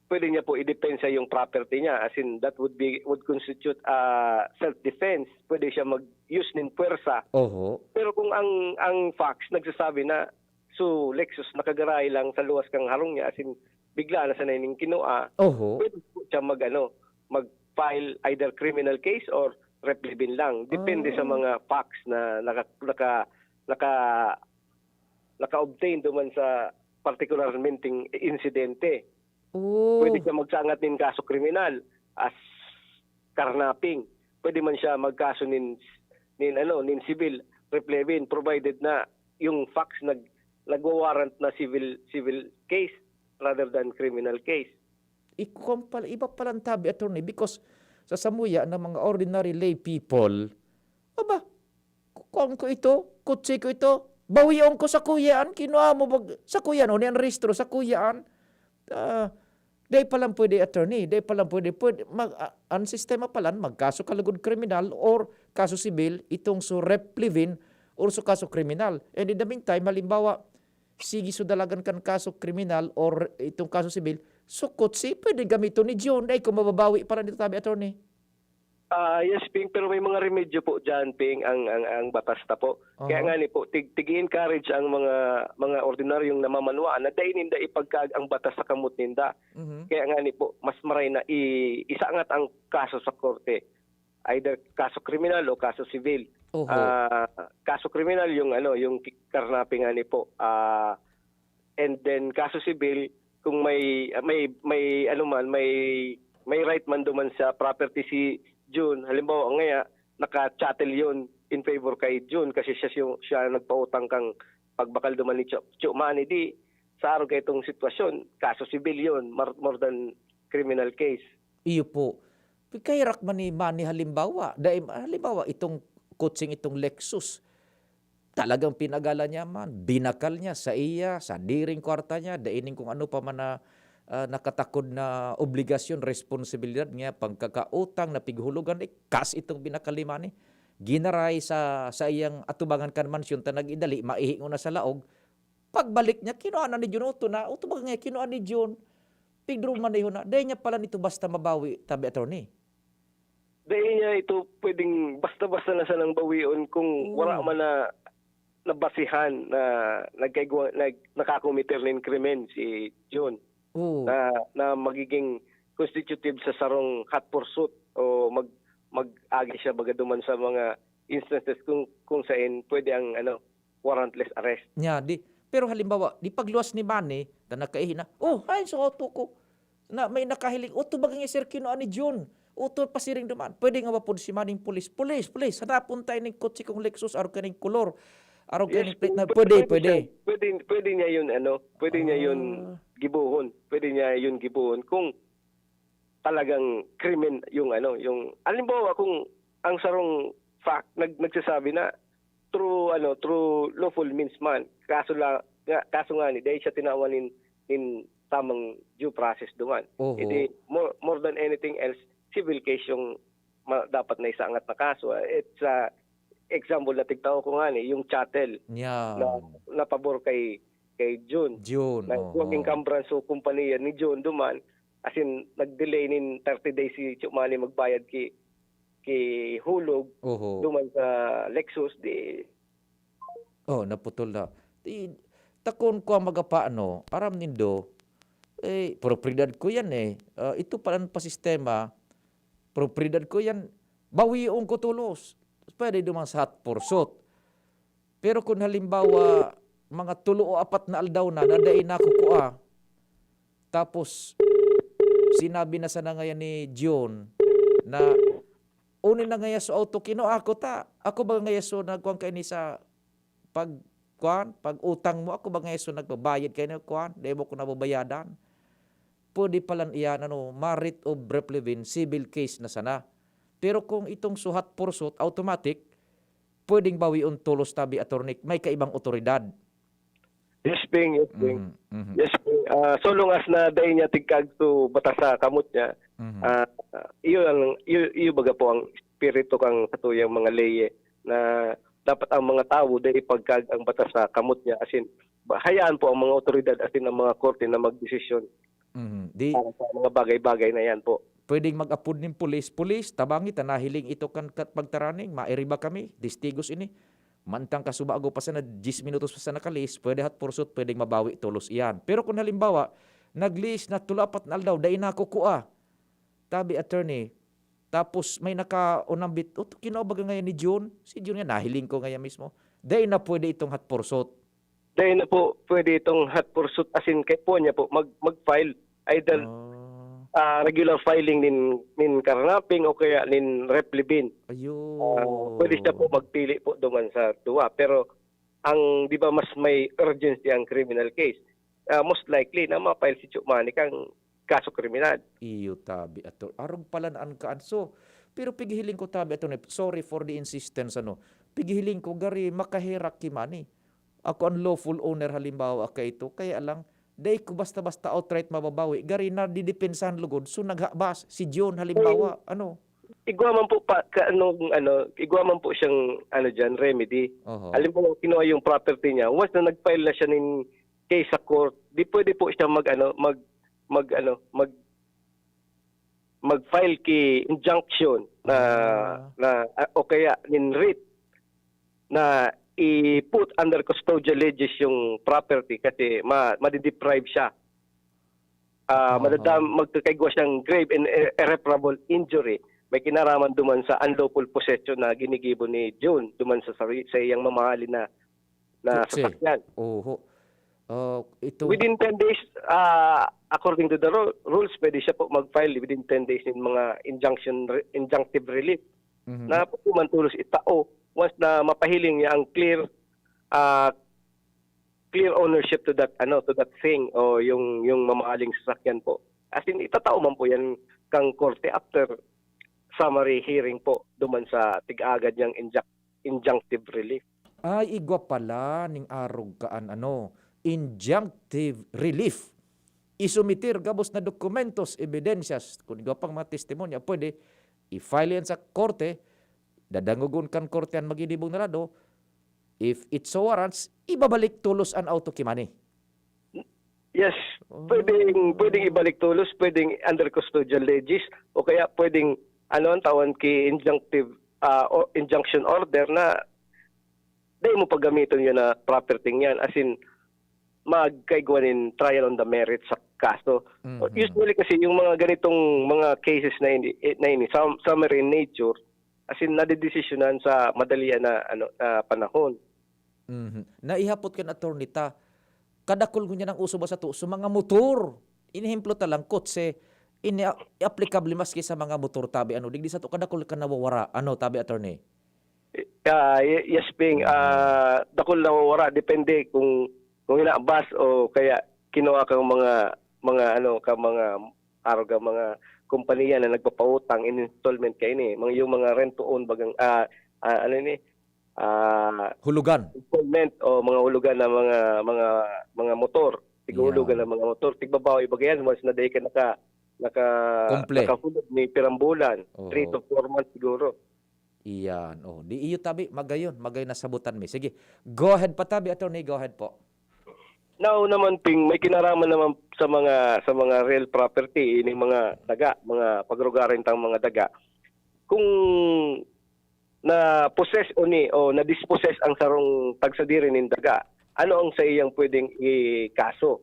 pwede niya po idepensa yung property niya. As in, that would be, would constitute, ah, self-defense. Pwede siya mag-use nin puwersa. Oho. Pero kung ang, ang facts nagsasabi na, so, Lexus nakagaray lang sa luwas kang harong niya, as in, bigla na sana ning kinua, Oho. pwede po siya mag, ano, mag-file either criminal case or replevin lang. Depende sa Ah. mga facts na naka-, naka-, naka-, naka-obtain duman sa partikularmenteng insidente. Oh. Pwede siya magsangat nin kaso kriminal as carnapping. Pwede man siya magkaso nin, nin, ano, nin civil, replevin, provided na yung facts nag-, nagwa-warrant na civil, civil case rather than criminal case. Ikukuan pala, iba palang tabi, attorney, because sa samuya ng mga ordinary lay people, aba, kukuan ko ito, kotse ko ito, bawion ko sa kuyaan, kinua mo bag-, sa kuyaan, o ni ang rehistro sa kuyaan. Ah, dai palan pwede, attorney, dai palan pwede, pwede, mag-, ah, ang sistema palan, magkaso ka lugod kriminal or kaso sibil, itong so replevin or so kaso kriminal. And in the meantime, halimbawa, sige so dalagan kan kaso kriminal or itong kaso sibil, so kotse, pwede gamiton ni John. Dai ko mababawi palan dito, tabi, attorney. Ah, yes, Ping, pero may mga remedyo po diyan, Ping, ang, ang, ang batas ta po. Kaya Aha. nga ni po, tig-, tig-i-encourage ang mga, mga ordinaryong namamanwaan na dai ninda ipagkaag ang batas sa kamot ninda. Mhm. Kaya nga ni po, mas maray na i-, isangat ang kaso sa korte. Either kaso kriminal o kaso sibil. Oho. Ah, kaso kriminal yung, ano, yung ki-, karnapping nga ni po. Ah, and then kaso sibil, kung may, may, may, ano man, may, may right man duman sa property si Jun. Halimbawa, ngaya, naka-chattel yun in favor kay Jun kasi siya, siya, siya nagpautang kang pagbakal duman ni Cho, Cho Manny. Di, sa arog kay itong sitwasyon, kaso sibil yun, mar-, more than criminal case. Iyo po. Kahirak man ni Manny halimbawa, dai, halimbawa, itong kutseng itong Lexus, talagang pinagala niya man, binakal niya sa iya, sa diring kwarta niya, dai ning kung ano pa man na, ah, nakatakod na obligasyon, responsibilidad niya, pagkakautang na pighulugan, eh, kas itong binakal ni Manny. Ginaray sa, sa iyang atubangan kan mansyon, ta nag-idali, maihi ngona sa laog, pagbalik niya, kinua na ni Jun, uto na, uto ba nga, kinua ni Jun. Pigdrumaneho na. Dai niya pala nito basta mabawi, tabi, attorney. Dai niya ito pwedeng basta-basta na sanang bawion kung Oo. wala man na nabasihan na nagkaigwa-, nag-, nakakomiter nin krimen si Jun Oo. na, na magiging constitutive sa sarong hot pursuit o mag-, mag-agi siya baga duman sa mga instances kung, kung sain pwede ang, ano, warrantless arrest. Nya, di, pero halimbawa, di pagluwas ni Manny, ta nakaihi na, "Oh, haen sa auto ko?" Na may nakahiling, "Uto baga nga, sir, kinua ni Jun. Uto pasiring duman." Pwede nga mapod si Manny pulis, "Pulis, pulis, hanapon tayo ning kotse kong Lexus, arog kaning kolor, arog Yes, kaning plate na." Pwede, pwede, pwede pwede. siya. Pwede, pwede niya yun, ano, pwede niya yun Ah. gibohon. Pwede niya yun gibohon. Kung talagang krimen yung ano, yung, halimbawa, kung ang sarong fact nag-, nagsasabi na through, ano, through lawful means man, kaso la-, nga, kaso nga ni, dahil siya tinawan nin, nin tamang due process duman. Oho. Edi, more, more than anything else, civil case yung ma-, dapat na isaangat na kaso. It's, ah, example na tigtao ko nga ni, yung chattel Yan. na, na pabor kay, kay Jun. Jun, Na oho. naging kambrans o kumpanya ni Jun duman, as in, nag-delay nin thirty days si Chumani magbayad ki, ki Hulog Oho. duman sa Lexus, di Oh, naputol na. Di, takon ko ang magapa, ano, aram nindo, eh, propriedad ko yan, eh. Ah, ito pala ang pasistema, propriedad ko yan, bawion ko tolos. Pwede duman sa hot pursuit. Pero kung halimbawa, mga tulo o apat na aldaw na, na dai nakukua, tapos, sinabi na sana ngayon ni Jun na, "Uni na ngaya so auto, kinua ko ta. Ako ba ngaya so nagkuhan kaini sa pag-, kuhan, pag-utang mo? Ako ba ngaya so nagbabayad kaini, kuhan? Dai mo ko nababayadan." Pwede palan iyan, ano, ma-writ of replevin, civil case na sana. Pero kung itong suhat pursuit, automatic, pwedeng bawion tolos tabi, attorney, may kaibang otoridad. Yes, Ping. Yes, Ping. Mhm, mhm. Yes, Ping. Ah, so long as na dai niya tigkagto batas sa kamot niya, Mhm. ah, iyo ang, iyo, iyo baga po ang espiritu kang satuyang mga leye na dapat ang mga tawo dai ipagkag ang batas sa kamot niya. As in, hayaan po ang mga otoridad, asin ang mga korte na magdesisyon Mhm. Di, para sa mga bagay-bagay na yan po. Pwedeng mag-apod nin pulis, "Pulis, tabangi ta, nahiling ito kan kat-, pagtaraning, mairiba kami, testigos ini. Mantang kasubago pa sana, diyes minutos pa sana kalihis, pwede hot pursuit, pwedeng mabawi tolos iyan." Pero kung halimbawa, naglihis na tulo, apat na aldaw, dai nakukua. Tabi, attorney, tapos may nakaunambit, "O, kinao baga ngayon ni Jun?" Si Jun nga, nahiling ko ngayon mismo. Dai na pwede itong hot pursuit. Dai na po pwede itong hot pursuit, asin kaipuhan niya po mag, mag-file either Ah, ah, regular filing nin, nin carnapping o kaya nin replevin. Ayun. Ah, pwede siya po magpili po duman sa duwa. Pero ang, di ba, mas may urgency ang criminal case. Ah, most likely na ma-file si Chumani kang kaso kriminal. Iyo, tabi, ato. Arog pala na an kaan. So, pero pighiling ko, tabi, ato, sorry for the insistence, ano. Pighiling ko, gari, makaherak ki Manny. Ako an lawful owner, halimbawa, kaito. Kaya lang, dai ko basta-basta outright mababawi. Gari, nadidepensahan lugod. So, naghabas. Si John, halimbawa, ano. Igwa man po pa, ka, anong, ano, igwa man po siyang, ano, dyan, remedy. Oho. Halimbawa, kinuha yung property niya. Once na nag-file na siya ng case sa court, di pwede po siya mag, ano, mag, mag, ano, mag, mag-file ki injunction na, Ah. na, ah, o kaya nin writ na i-put under custodial leges yung property kasi ma-, madideprive siya. Ah, Aha. madadam-, magkakaigwa siyang grave and i-, irreparable injury. May kinaraman duman sa unlawful possession na ginigibo ni June duman sa sari-, sa iyang mamahalin na, na Kotse. Sasakyan. Oho. Ah, ito. Within ten days, ah, according to the ru-, rules, pwede siya po mag-file within ten days ng mga injunction re-, injunctive relief. Mhm. Na pwede man tulos itao once na mapahiling niya ang clear, ah, clear ownership to that, ano, to that thing o yung, yung mamahaling sasakyan po. As in, itatao man po yan kang korte after summary hearing po duman sa tig-agad niyang injunc-, injunctive relief. Ay, igwa pala ning arog kaan, ano, injunctive relief. Isumitir gabos na dokumentos, ebidensyas, kun igwa pang mga testimonya, pwede i-file yan sa korte, dadangogon kan korte an magidibong na lado. If it so warrants, ibabalik tolos an auto ki Manny. Yes, Oh. pwedeng, pwedeng ibalik tolos, pwedeng under custodial leges, o kaya pwedeng, ano, ang tawag ki injunctive, ah, o injunction order na dai mo pagamiton yan na property yan. As in, magkaigwa nin trial on the merits sa kaso. Mhm. Usually kasi yung mga ganitong mga cases na ini, eh, na ini, sum-, summary in nature, as in, nadedesisyonan sa madalian na, ano, na panahon. Mhm. Naihapot kan attorney ta, kadakul ngunyan ang uso ba sato sa mga motor? Inehemplo ta lang, kotse, ini, aplikable maski sa mga motor, tabi, ano, digdi sato kadakul kan nawawara, ano, tabi, attorney? Ah, y-, yes, Ping. Mhm. Ah, dakul nawawara, depende kung, kung inabas o kaya kinuha kang mga, mga, ano, ka mga, araw ka mga kompanya na nagpapautang in installment kaini. Mga, yung mga rent to own bagang, ah, ah, ano ini? Ah, Hulugan. installment o mga hulugan na mga, mga, mga motor. Tighulugan Yeah. ng mga motor. Tigbabaw, iba yan. Once na day ka naka, naka, Komple. Nakahulog ni pirang bulan. Oo. Three to four months siguro. Iyan. Oh, di iyo tabi, magayon, magayon nasabutan mi. Sige, go ahead pa tabi, attorney, go ahead po. Now naman, Ping, may kinaraman naman sa mga, sa mga real property, ini mga daga, mga pagrugarin tang mga daga. Kung na-possess o ni, o na-dispossess ang sarong tagsadiri nin daga, ano ang sa iyang pwedeng ikaso?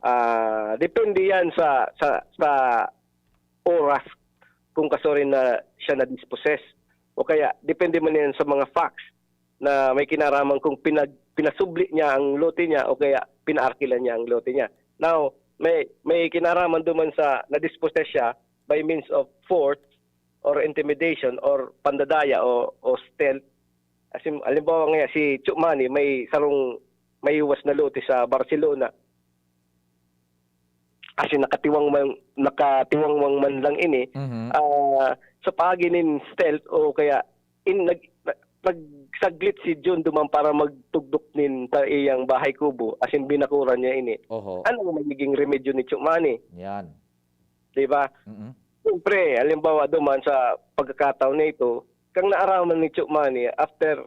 Ah, depende yan sa, sa, sa oras kung kasuarin na siya na-dispossess. O kaya, depende man yan sa mga facts na may kinaraman kung pinag-, pinasubli niya ang lote niya o kaya pinaarkila niya ang lote niya. Now, may, may kinaraman duman sa na-dispossess siya by means of force or intimidation or pandadaya o, o stealth. As in, halimbawa nga, si Chumani may sarong maiwas na lote sa Barcelona. As in, nakatiwang man, nakatiwangwang man lang ini, Mhm. ah, sa paagi nin stealth o kaya in, nag-, nagsaglit si Jun duman para magtugdok nin sa iyang bahay kubo, as in, binakuran niya ini. Oho. Ano ang magiging remedyo ni Chumani? Yan. Di ba? Mhm. Siyempre, halimbawa duman sa pagkakataon na ito, kang naaraman ni Chumani, after,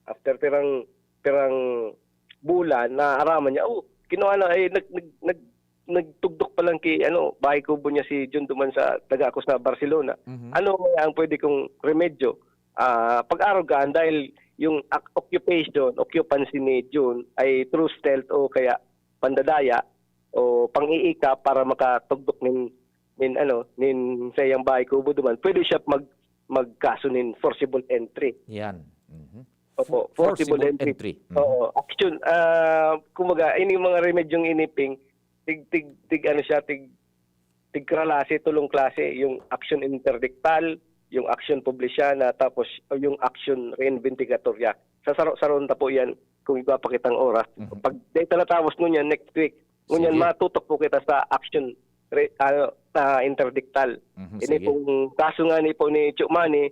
after pirang, pirang, bulan, naaraman niya, "Oh, kinuha na, eh, nag-, nag-, nag-, nagtugdok pa lang ki, ano, bahay kubo niya si Jun duman sa taga ako sa Barcelona. Mhm. Ano kaya ang pwede kong remedyo?" Ah, pag-arugahan dahil yung oc-, occupation, occupancy ni Jun ay through stealth o kaya pandadaya o pang-iikap para makatugdok nin, nin, ano, nin sa iyang bahay kubo duman. Pwede siya mag-, magkaso nin forcible entry. Yan. Mhm. Opo, For-, forcible forcible entry. entry. Mhm. Oo, action, ah, kumbaga, ini mga remedyong ini, Ping, tig, tig, tig, ano siya, tig, tig klase, tulong klase, yung action interdictal, yung action publicana, tapos yung action reinvestigatoria. Sa saro-saron ta po yan, kung igwa pa kitang oras. Mhm. Pag dahil natapos ngunyan, next week, ngunyan Sige. matutok po kita sa action re, ano, ah, interdictal. Mhm, Ini sige. pong kaso nga ni po ni Chumani,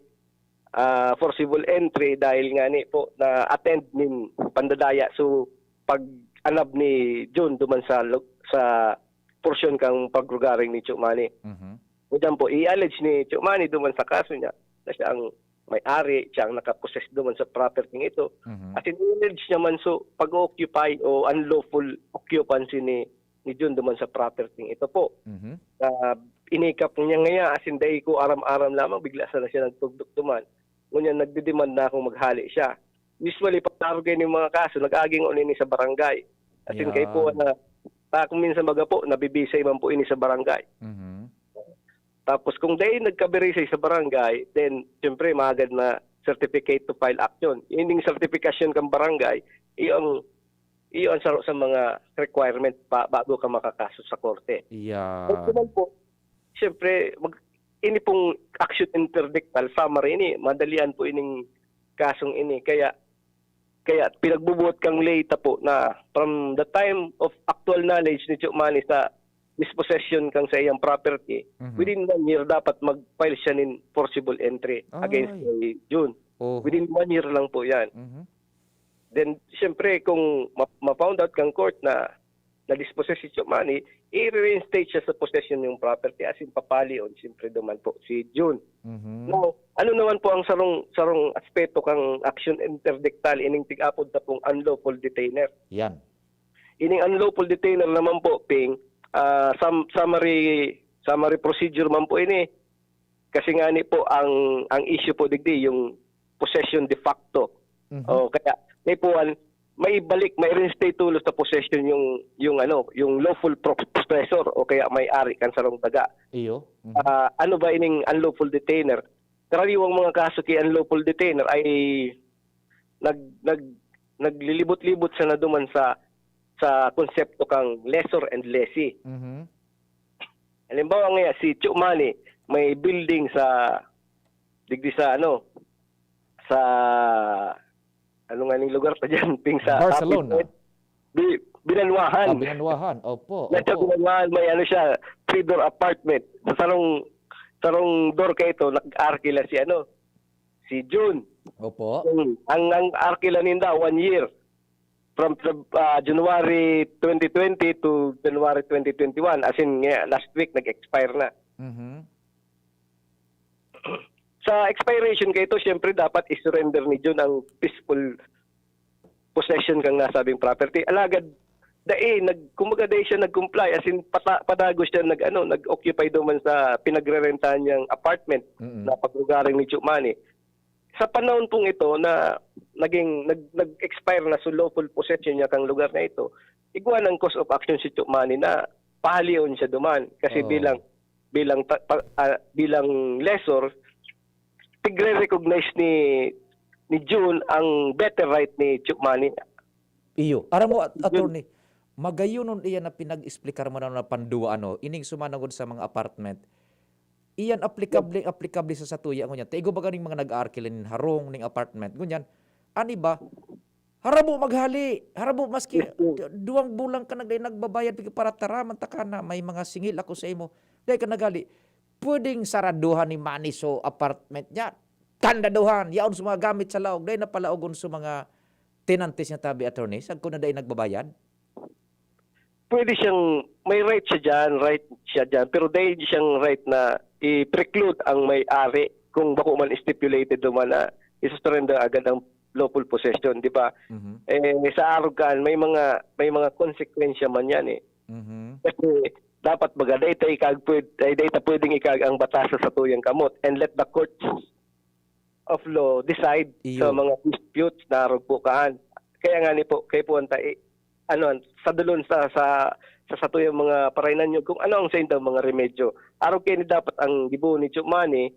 ah, forcible entry dahil nga ni po na-attend nin pandadaya. So, pag-anab ni Jun duman sa lu-, sa porsyon kang pagrugaring ni Chumani. Mhm. Ngunyan po, i-allege ni Chumani duman sa kaso niya na siya ang may-ari, siya ang nakapossess duman sa property ito. Mhm. At in-allege niya man so pag-occupy o unlawful occupancy ni, ni Jun duman sa property ito po. Mhm. Na inikap niya ngaya, as in, dai ko aram-aram lamang, bigla sana siya nagtugdok duman. Ngunyan, nagdidemand na akong maghali siya. Usually, pag naarog ini mga kaso, nag-aaging uli ini sa barangay. As in, kayo po, Yan. na, pa, kung minsan baga po, nabibisay man po ini sa barangay. Mhm. Tapos, kung dai nagkabirisay sa barangay, then, siyempre, magad na certificate to file action. Ining certification kang barangay, iyo ang, iyo ang saro sa mga requirement pa, bago ka makakaso sa korte. Yan. At naman po, siyempre, mag, ini pong action interdictal, summary ini, madalian po ining kasong ini. Kaya, kaya pinagbubuhat kang lay ta po na from the time of actual knowledge ni Chumani sa dispossession kang sa iyang property, Mhm. within one year dapat mag-file siya nin forcible entry Ay. Against kay Jun. Oho. Within one year lang po yan. Mhm. Then, siyempre, kung ma-, ma-found out kang court na na-dispossess si Chumani, i-reinstate siya sa possession yung property, as in, papalion, siyempre, duman po si Jun. Mhm. Now, ano naman po ang sarong, sarong aspeto kang action interdictal, ining tig-apod na pong unlawful detainer? Yan. Ining unlawful detainer naman po, Ping, ah, sum-, summary, summary procedure man po ini. Kasi nga ni po, ang, ang issue po digdi, yung possession de facto. Mhm. O kaya, may puwan, may balik, may reinstate tulos sa possession yung, yung ano, yung lawful pro-, possessor o kaya may-ari kan sarong daga. Iyo. Mhm. Ah, ano ba ining unlawful detainer? Karaniwang mga kaso ki unlawful detainer ay nag, nag, naglilibot-libot sana duman sa, sa konsepto kang lessor and lessee. Mhm. Halimbawa nga, si Chumani, may building sa, digdi sa ano, sa, ano nga ning lugar pa dyan, Ping, sa Barcelona. Bi-, Binanwahan. Ah, Binanwahan. Opo, Nasa opo. Binanwahan, may ano siya, three-door apartment. Sa sarong, sarong door kaito, nag-arkila si ano, si Jun. Opo. Hmm. Ang, ang arkila ninda, one year. From, ah, January twenty twenty to January twenty twenty-one. As in, nga, last week, nag-expire na. Mhm. Sa expiration kaito, siyempre, dapat i-surrender ni Jun ang peaceful possession kang nasabing property. Alagad, dai, nag, kumbaga, dai siya nag-comply. As in, pata-, padagos siya nag, ano, nag-occupy duman sa pinagrerentahan niyang apartment Mm-mm. na paglugaring ni Chumani. Sa panahon pong ito na naging, nag, nag-expire na sa lawful possession niya kang lugar na ito, igwa ng cause of action si Chumani na pahalion siya duman. Kasi Oo. bilang, bilang, ta-, pa-, ah, bilang lessor, tigre-recognize ni, ni Jun ang better right ni Chumani. Iyo. Aram mo, at-, Yun. Attorney, magayonon iyan na pinag-explicar mo na, na pandua, ano, ining sumanagod sa mga apartment. Iyan applicable, applicable sa satuya, ngunyan. Ta igwa baga ning mga nag-aarkila nin harong, ning apartment, ngunyan. An iba, harabo maghali, harabo maski Yes, sir. duwang bulan ka nag-, nagbabayad, pigi para taraman ta ka na, may mga singil ako sa imo. Dai ka naghali. Pwedeng saraduhan ni Manny so apartment niya. Kandaduhan, yaon sa mga gamit sa laog, dai na palaogon sa mga tenantes niya tabi, attorney, sagkod na dai nagbabayad. Pwede siyang, may right siya dyan, right siya dyan, pero dahil siyang right na i-preclude ang may-ari kung bako man stipulated naman na isusurrender agad ang lawful possession, di ba? Mhm. Eh, sa arog kan, may mga, may mga konsekwensya man yan eh. Mhm. Kasi dapat baga, dai ta ikag pwed-, ay, dai ta pwedeng ikag ang batas sa satuyang kamot and let the courts of law decide Iyo. sa mga disputes na arog po kaan. Kaya nga ni po, kaya po ang ta-, i-, ano, sa dulon sa, sa, sa satuyang mga parainanyog kung ano ang sa indang mga remedyo. Arog kaya ni dapat ang gibohon ni Chumani,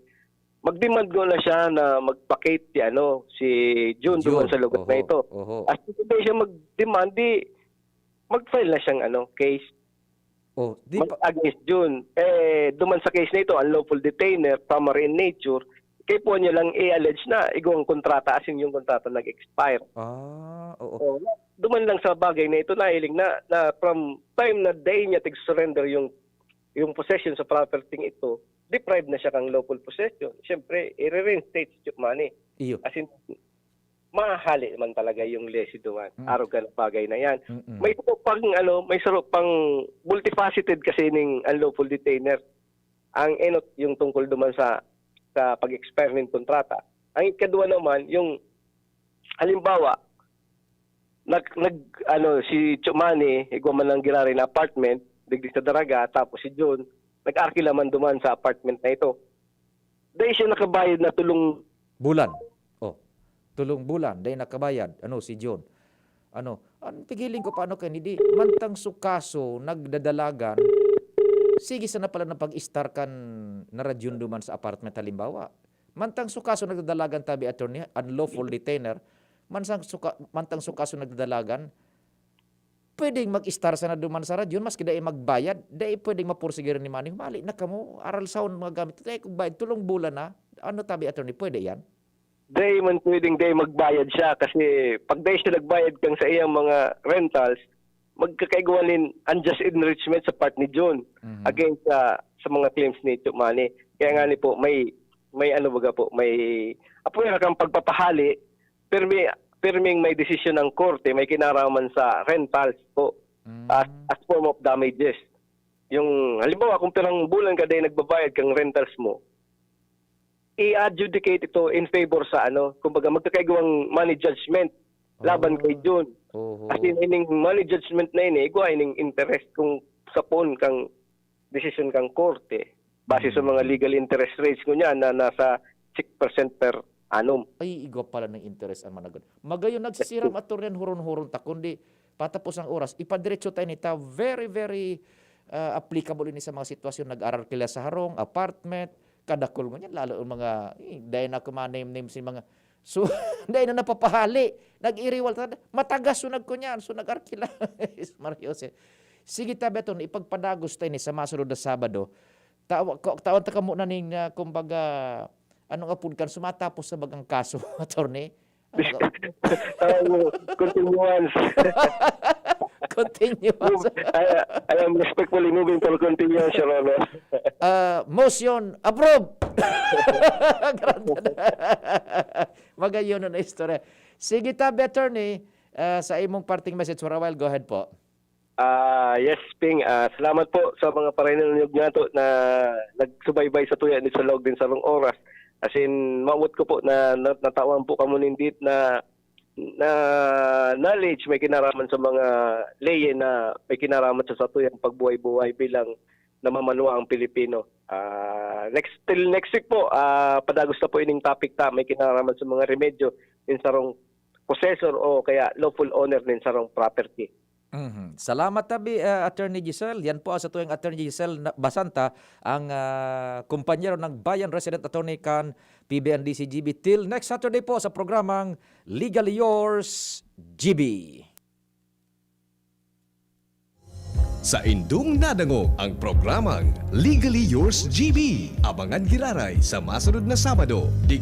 mag-demand ko na siya na mag-vacate si, ano, si Jun Jun, duman sa lugar na oho, ito. oho. At kung hindi siya mag-demand, di mag-file na siyang, ano, case. Oh, di Mag-, pa against Jun. Eh, duman sa case na ito, unlawful detainer, primary in nature, kaya po niya lang i-allege na igwang kontrata, as in yung kontrata nag-expire. Ah, oo. Oh, duman lang sa bagay na ito, nahiling na, na from time na day niya tig-surrender yung, yung possession sa property ito, deprived na siya kang lawful possession. Siyempre, i-reinstate si Chukmani. Iyo. As in, mahali man talaga yung lesi duman. Mm. Arog kan bagay na yan. Mm-mm. May saro pang, ano, may saro pang multifaceted kasi ning unlawful detainer. Ang enot yung tungkol duman sa, sa pag-expire nin kontrata. Ang ikadwa naman, yung halimbawa, nag, nag, ano, si Chumani, igwa man lang giraray na apartment, digdi sa Daraga, tapos si Jun, nag-arkila man duman sa apartment na ito. Dai siya nakabayad na tulong Bulan. Oh, tulong bulan, dai nakabayad. Ano, si Jun? Ano, ang pigiling ko, paano kaya, hindi, mantang su kaso, nagdadalagan, sige sana pala na pag-istar kan na radyun duman sa apartment, halimbawa. Mantang su kaso, nagdadalagan tabi, attorney, unlawful detainer, mansang su ka-, mantang su kaso, nagdadalagan, pwedeng mag-istar sana duman sa radyo, maski dai magbayad, dai pwedeng mapursige ni Manny, "Humali na kamo, aral sound mga gamit, dai kong bayad, tulong bulan na." Ano tabi, attorney, pwede yan? Dai man pwedeng dai magbayad siya kasi pag dai siya nagbayad kang sa iyang mga rentals, magkakaigwa nin unjust enrichment sa part ni Jun Mhm. against sa, sa mga claims ni Tio Manny. Kaya nga Mhm. ni po, may, may ano baga po, may apwera kang pagpapahali, pirmi, pirming may desisyon ng korte, may kinaraman sa rentals po as, Mm. as form of damages. Yung halimbawa, kung pirang bulan ka dai nagbabayad kang rentals mo, i-adjudicate ito in favor sa ano, kumbaga magkakaigwang money judgment laban kay Oh. Jun. Oho. As in, ining money judgment na ini, igwa ining interest kung sa poon kang desisyon kang korte. Base sa mga Mm. legal interest rates ngunyan na nasa six percent per annum. Ay, igwa pala ng interest ang managad. Magayon, nagsisiram, attorney, an horon-horon ta, kundi patapos ang oras, ipadiretso tayo nita. Very, very, ah, applicable ini sa mga sitwasyon. Nag-aral kila sa harong, apartment, kadakol ngunyan, lalo ang mga, eh, dai na ko ma-name-name si mga, so, dai na napapahali. Nag-iriwal ta, matagas so nagkunyan, so nag-arkila. Mario Jose. Sige, tabi aton, ipagpadagos ta ini sa masunod na Sabado. Tawa-, ko-, tawan ta kamo na ning, ah, kumbaga, anong apod kan, sumatapos sa bagang kaso, attorney? Ano ka? Tawag mo, continuance. Continuous. Move, I, I am respectfully moving for continuance, Your Honor. Ah, motion approved! Grande na. Magayon na istorya. Sige, tabi, attorney, ah, sa imong parting message for a while, go ahead po. Ah, yes, Ping. Ah, salamat po sa mga parinanyog nato na nagsubaybay sa tuya ni sa laog din sarong oras. As in, mawot ko po na, na natawan po kamo nindit na, na knowledge may kinaraman sa mga leye na may kinaraman sa satuyang pagbuhay-buhay bilang namamanuang Pilipino. Ah, next, till next week po, ah, padagos na po ining topic ta, may kinaraman sa mga remedyo in sarong possessor o kaya lawful owner nin sarong property. Mhm. Salamat tabi, ah, Attorney Giselle. Yan po ang satuyang Attorney Giselle na-, Basanta, ang, ah, kumpanyero ng Bayan Resident Attorney kan P B N D C G B. Till next Saturday po sa programang Legally Yours, G B. Saindong nadangog ang programang Legally Yours, G B. Abangan giraray sa masunod na Sabado, dig-,